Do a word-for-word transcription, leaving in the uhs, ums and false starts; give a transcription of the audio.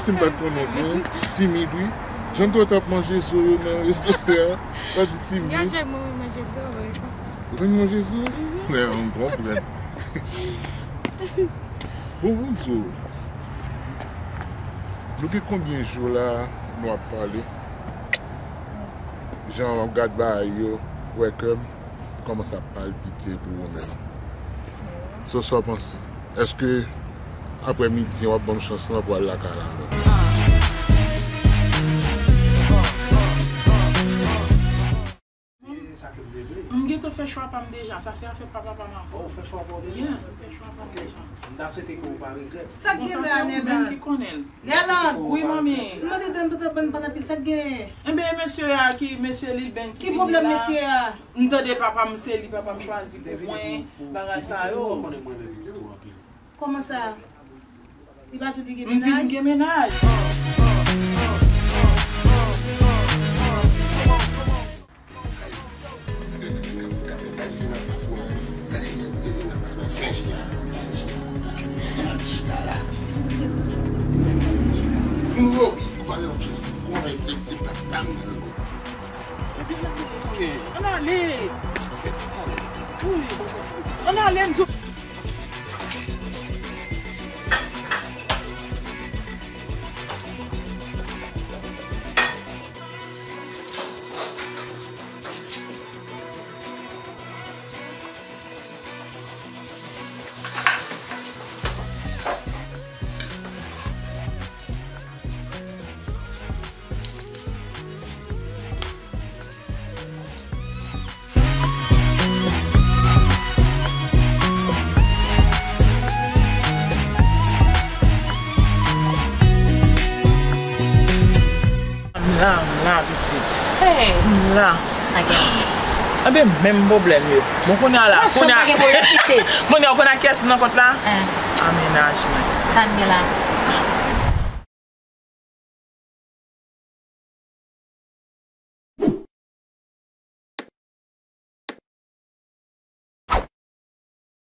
Si m pa t konnen byen, timid wi. Jan m te wè w t ap manje zo yo nan restoran an, w pa di timid. Gade mwen manje zo, wi, konsa. Ou konn manje zo? Mhm. Men, m konprann. Bon, bon, zo. Nou gen konbyen jou la nou ap pale? Jan w ap gad bagay yo, wè kè m kòmanse ap palpite pou ou menm. So, sa w panse? Èske aprè midi an w ap ban m chans lan pou al lakay la avè w? M gentan fè chwa pa m deja, sa se afè papa pa m avè w. Ou fè chwa pa w deja? Yes, m fè chwa pa m deja. M ta swete ke w pa regrèt. Sa k gen la, Nèland? Ki konnen l. Nèland! Wi, manmi. M mande dan, dan, dan, ban, ban anpil, sa k gen? Enben, mesye a ki, mesye Lil Ben ki vini la. Ki pwoblèm mesye a? M tande papa m, se li papa m chwazi pou mwen, bagay sa yo. Kòman sa? Li pa di li gen mennaj? M di m gen mennaj. Ann ale! Wi. Ann ale, m di w. M la, m la, pitit. Hey. M la. Sa gen? Enben, menm pwoblèm yo. Bon, kounye a la, kounye a, kounye a, ou konn ak kiyès m nan kont la? Hein. Amenajman. Sa n gen la?